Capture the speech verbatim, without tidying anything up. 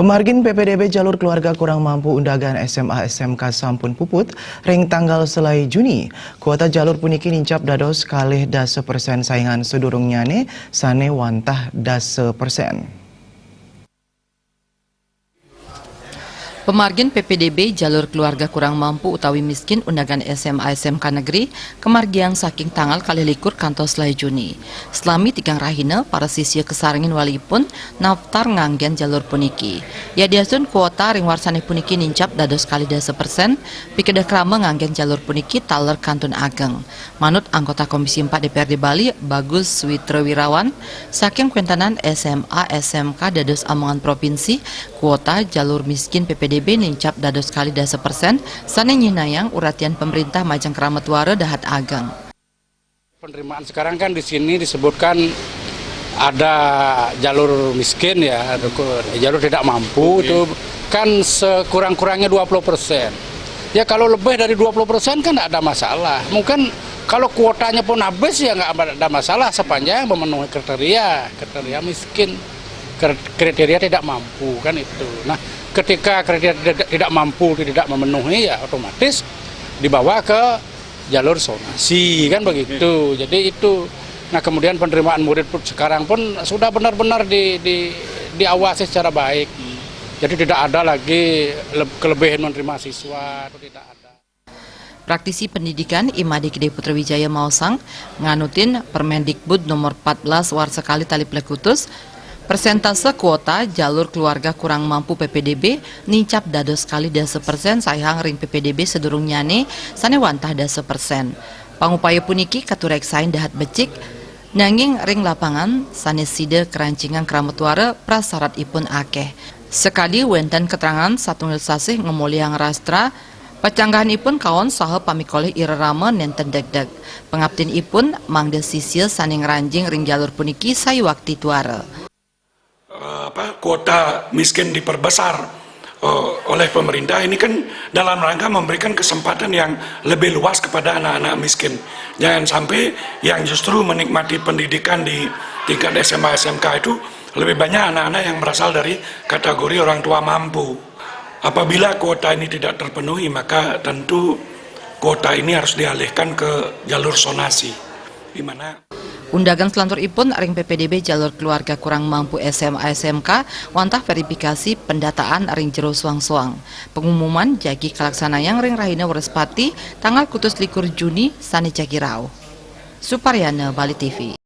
Margin P P D B jalur keluarga kurang mampu undagan S M A S M K sampun puput ring tanggal selae Juni. Kuota jalur puniki nincap dados kalih dasa persen saingan sadurungnyane sane wantah dasa persen. Pemargin P P D B jalur keluarga kurang mampu utawi miskin undagan S M A S M K negeri kamargiang saking tanggal kalih likur kantos selae Juni. Selami tigang rahina, para sisia kasarengin waliipun naftar nganggen jalur puniki. Yadiastun kuota ring warsane puniki nincap dados kalih dasa persen, pikedeh krama nganggen jalur puniki taler kantun ageng. Manut anggota Komisi Empat D P R D Bali, Bagus Witra Wirawan, saking kawentanan S M A S M K dados amongan provinsi, kuota jalur miskin P P D B nincap dados kalih dasa persen, sane nyihnayang uratian pemerintah majeng krama tuara dahat ageng. Penerimaan sekarang kan di sini disebutkan ada jalur miskin ya, ada ku-, jalur tidak mampu itu kan sekurang-kurangnya dua puluh persen. Ya kalau lebih dari dua puluh persen kan tidak ada masalah. Mungkin kalau kuotanya pun habis ya nggak ada masalah sepanjang memenuhi kriteria, kriteria miskin, kr-, kriteria tidak mampu kan itu. Nah, ketika kriteria tidak, tidak mampu, tidak memenuhi ya otomatis dibawa ke jalur zonasi kan begitu. Jadi itu, nah kemudian penerimaan murid pun sekarang pun sudah benar-benar di, di, diawasi secara baik. Jadi tidak ada lagi le-, kelebihan menerima siswa, itu tidak ada. Praktisi pendidikan I Made Gede Putra Wijaya maosang, nganutin Permendikbud nomor empat belas warsa kalih tali plekutus, persentase kuota jalur keluarga kurang mampu P P D B nincap dados kalih dasa persen saihang ring P P D B sadurungnyane sane wantah dasa persen. Pangupaya puniki katureksain dahat becik, nanging ring lapangan sane sida karancingang krama tuara prasyaratipun akeh. Sakadi wenten keterangan satunggal sasih ngamolihang rastra, pacanggahanipun kaon saha pamikolih irerama nenten degdeg. Pangaptinipun mangda sisia sane ngranjing ring jalur puniki sayuakti tuara. Eh, apa, kuota miskin diperbesar, eh, oleh pemerintah ini kan dalam rangka memberikan kesempatan yang lebih luas kepada anak-anak miskin. Jangan sampai yang justru menikmati pendidikan di tingkat S M A S M K itu lebih banyak anak-anak yang berasal dari kategori orang tua mampu. Apabila kuota ini tidak terpenuhi, maka tentu kuota ini harus dialihkan ke jalur zonasi, di mana Undagan selanturipun ring P P D B jalur keluarga kurang mampu S M A S M K wantah verifikasi pendataan ring jero soang-soang. Pengumuman jagi kalaksanayang ring rahina Wrespati tanggal kutus likur Juni sane jagi rauh. Suparyana, Bali T V.